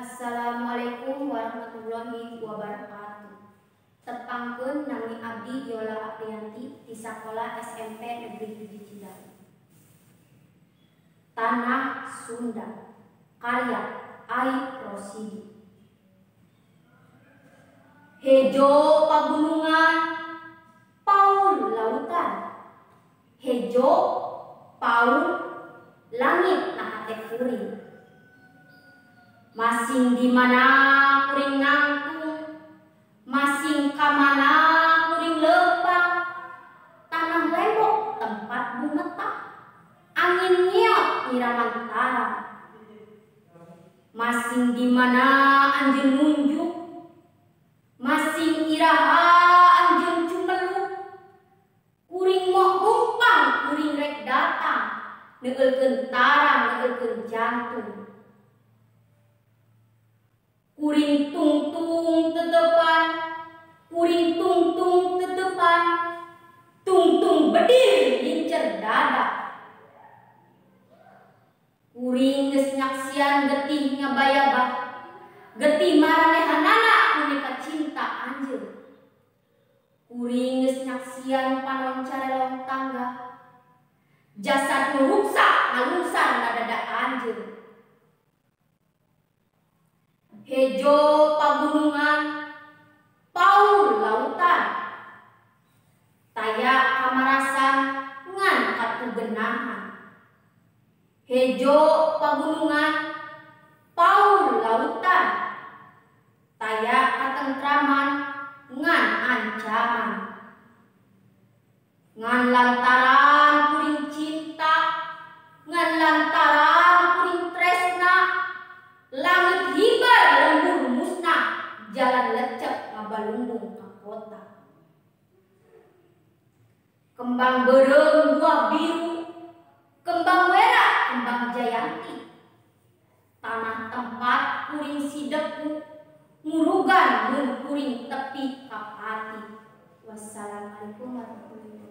Assalamualaikum warahmatullahi wabarakatuh. Tepangkeun nami abdi Yola Apriyanti di Sakola SMP Negeri 1 Cidahu. Tanah Sunda, karya Aip Rosidi. Hejo pagunungan, paul lautan. Hejo paul langit na hate kuring. Masing di mana kuring nangtung, masing ka mana kuring lempang. Tanah lembok tempat bumetah, angin nyiot nyiraman tarang. Masing di mana anjeun nunjuk, masing iraha anjeun cumeluk. Kuring mok numpang, kuring rek datang, neueulkeun tarang, neueulkeun jantung. Kuring tungtung tetepan, kuring tungtung tetepan, tungtung bedil ngincer dada. Kuring geus nyaksian getih ngabayabah, getih maranehanana nu cinta anjeun. Kuring geus nyaksian panon carelong tangga, jasad nu ruksak ngalungsar na dada anjeun. Hejo pagunungan, paul lautan, taya kamarasan ngan katugenahan. Hejo pagunungan, paul lautan, taya katentraman ngan ancaman. Ngan lantaran kuring cinta, ngan lantaran kuring tresna, langit hibar lembur musnah, jalan lecek ngabalumbung ka kota. Kembang beureum buah biru, kembang wera, kembang jayanti. Tanah tempat kuring sideku, murugan mun kuring tepi ka pati. Wassalamualaikum warahmatullahi wabarakatuh.